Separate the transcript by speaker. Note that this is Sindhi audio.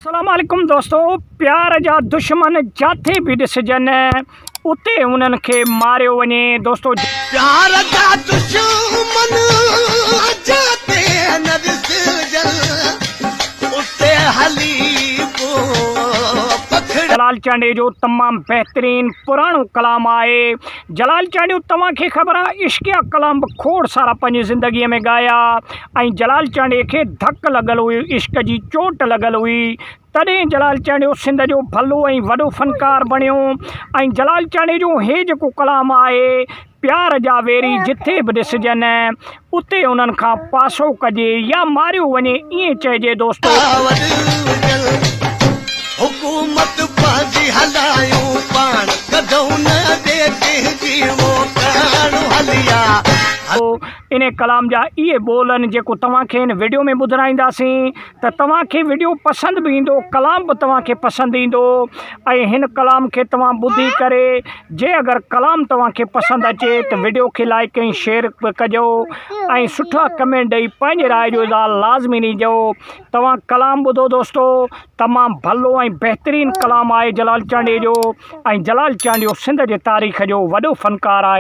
Speaker 1: السلام عليڪم دوستو پيار جا دشمن جاٿي به ڏسجن اتي انهن کي ماريو وڃي دوستو.
Speaker 2: پيار جا دشمن جاتي نه ڏسجن اتي هلي پو پکڙ.
Speaker 1: جلال چانڊيي جو تمام بهترين پراڻو ڪلام آهي جلال چانڊيو توهان کي خبر آ عشقيه ڪلام به کوڙ سارا پنهنجي زندگي ۾ ڳايا ۽ جلال چانڊيي کي ڌڪ لڳل هئي عشق جي چوٽ لڳل هئي تڏهن جلال چانڊيو سنڌ جو ڀلو ۽ وڏو فنڪار بڻيو ۽ جلال چانڊيي جو هي جيڪو ڪلام آهي پيار جا ويري جٿي به ڏسجن اتي انهن کان پاسو ڪجي يا ماريو وڃي ائين چئجي دوستو.
Speaker 2: حڪومت پنهنجي هلايون پاڻ ڪڍون نه ڏي ڪنهن جي موڪاڻ هليا.
Speaker 1: انهي ڪلام جا اهي ٻول آهن جيڪو توهان کي هن وڊيو ۾ ٻڌرائينداسين ته توهان کي وڊيو پسند به ايندو ڪلام به توهان کي پسند ايندو ۽ هن ڪلام کي توهان ٻڌي ڪري جي اگر ڪلام توهان کي پسند اچي ته وڊيو کي لائيڪ ۽ شيئر به ڪجو ۽ سٺا ڪمينٽ ڏئي پنهنجي راء جو اظهار لازمي ڏجو توهان ڪلام ٻڌو دوستو تمام ڀلو ۽ بهترين ڪلام آهي جلال چانڊيي جو ۽ جلال چانڊيو سنڌ جي تاريخ جو وڏو فنڪار آهي.